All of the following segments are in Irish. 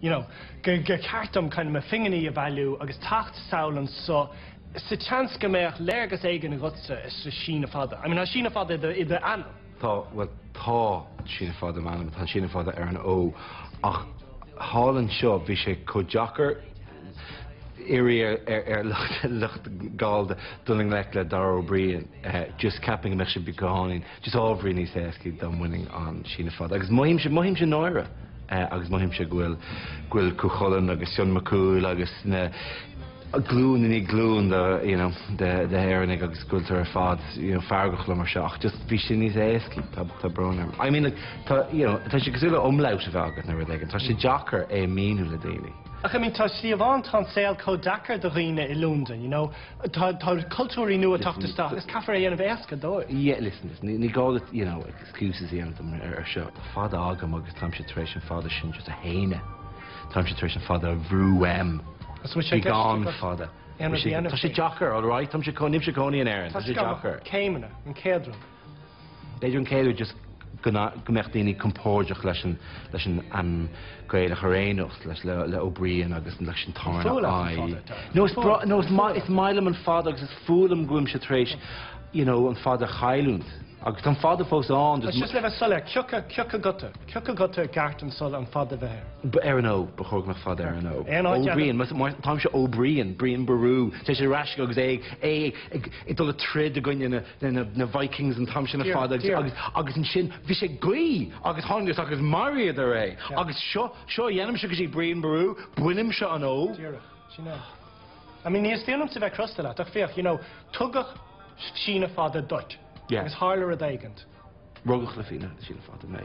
You know, gur ceart dom kind of mo phinginí a bhailiú agus teacht sall anso sa tseans go mbeadh léargas éigin agatsa sa síneadh fada. I mean, tá síneadh fada i d'ainm. Tá, bhuel, tá síneadh fada i m'ainm, tá an síneadh fada ar an O, ach thall anseo bhí sé chomh deacair iarraidh ar lucht Gallda dul i ngleic le Dara Ó Briain, just ceapaim go mbeadh sé beagáinín, just ábhairín níos éascaí dá mbainfinn an síneadh fada. Agus mothaímse, mothaímse náire agus mothaímse go bhfuil, go bhfuil Cú Chulainn agus Fionn Mac Cumhaill agus na glúin i ndiaidh glúin de, you know, de, de hÉireannaigh agus go bhfuiltear ar fad, you know, feargach liom ar seo ach just bhí sé níos éascaí, tá, tá brón orm. I mean like, tá, you know, tá sé cosúil le umlaut a bheith agat nó rud éigin, tá sé deacair é a mhíniú le daoine. Ach I mean tá slí amháin, tá an saol chomh deacair do dhaoine i Londain, you know, tá, tá cultúirí nua ag teacht isteach agus caithfear é a dhéanamh éasca dóibh. Yeah, listen, listen, ní, ní gá duit, you know, excuses a dhéanamh dom ar, ar seo. Tá fada agam agus táimse tar éis an fada sin just a shéanadh. Táimse tar éis an fada a bhrú uaim. Bhí gan fada. Tá sé deacair, all right, táimse nílimse i mo chónaí in Éirinn, tá sé deacair. Céimeanna, an chéad rud. B'fhéidir an chéad rud just go mbeadh daoine compordach leis an leis an ainm Gaelach ar aon nós, leis le le Ó Briain agus leis an tarna I. No, is breá, no, is maith, is maith liom an fada agus is fuath liom go bhfuilimse tar éis, you know, an fada a chailliúint. Agus tá an fada fós ann, just. Just le bheith soiléir, cioca, cioca guta, cioca guta i gceart anso an fada bheith air? Ar an O, ba chóir go mbeadh fada ar an O. Aon áit eile? Ó Briain, mar táimse Ó Briain, Brian Boru, tá sé ar ais agus é é ag ag dul ag troid i gcoinne na na na Vikings an t-am sin ar fad agus agus agus ansin bhí sé ag guí agus tháinig agus mharaíodar é agus seo seo a dhéanaimse go dtí Brian Boru, bainimse an O. Díreach, sin é. I mean, ní theastaíonn uaimse bheith crosta leat ach féach, you know, tugadh síneadh fada duit. Yeah. Agus tharla rud éigint. Rugadh le síneadh fada mé.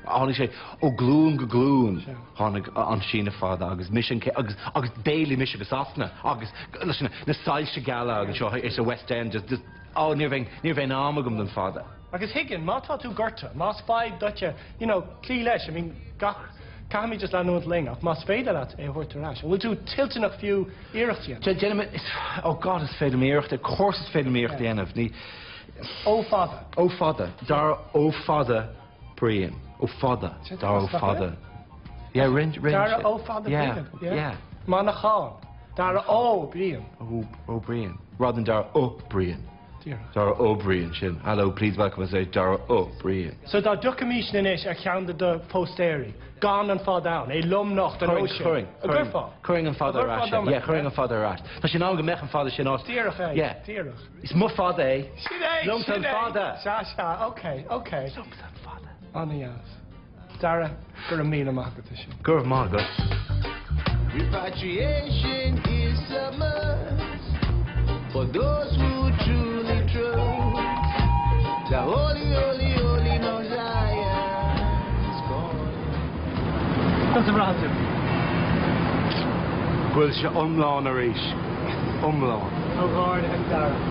Tháinig sé ó glúin go glúin tháinig an síneadh fada agus mise an agus agus d'éalaigh mise go Sasana agus leis na na soilse geala agus seo is a West End just just oh ní raibh ní raibh aon am agam don fada. Agus thuigfinn, má tá tú gortaithe, más fadhb duit, you know, cloí leis, I mean, gach, caithfimid just leanúint linn, ach más féidir leat é a thabhairt ar ais, an bhfuil tú toilteanach fiú iarracht a dhéanamh? Déanaim, is, oh God, is féidir liom iarracht, of course is féidir liom iarracht a dhéanamh, ní, Ó fada. Ó fada. Dara Ó fada Briain. Ó fada. Dara Ó fada. Yeah, rinne sé. Dara Ó fada Briain. Yeah, yeah. Manachán. Dara Ó Briain. Ó, Ó Briain. Rather than Dara Ó Briain. Díreach. Dara Ó Briain, sin. Hello, please welcome us Dara Ó Briain. So dá dtiocfaimis anois ar cheann de do phóstaeirí, gan an fada ann, é lomnocht an ó sin. Chuirfinn, chuirfinn. Chuirfinn an fada ar ais. Yeah, chuirfinn an fada ar ais. Tá sé in am go mbeadh an fada sin as. Díreach é. Yeah. Díreach. Is mo fada é. Sin é! Liomsa an Sin é! fada! Sea, sea, ok, ok. Liomsa an fada. An-dheas. Dara, go raibh míle maith agat as sin. Go raibh maith agat. Repatriation is a must for those who truly trust the holy, holy, holy Mount Zion's calling. Conas a bhraitheann tú? Go bhfuil sé iomlán arís. Iomlán. Comhghairdeas, Dara.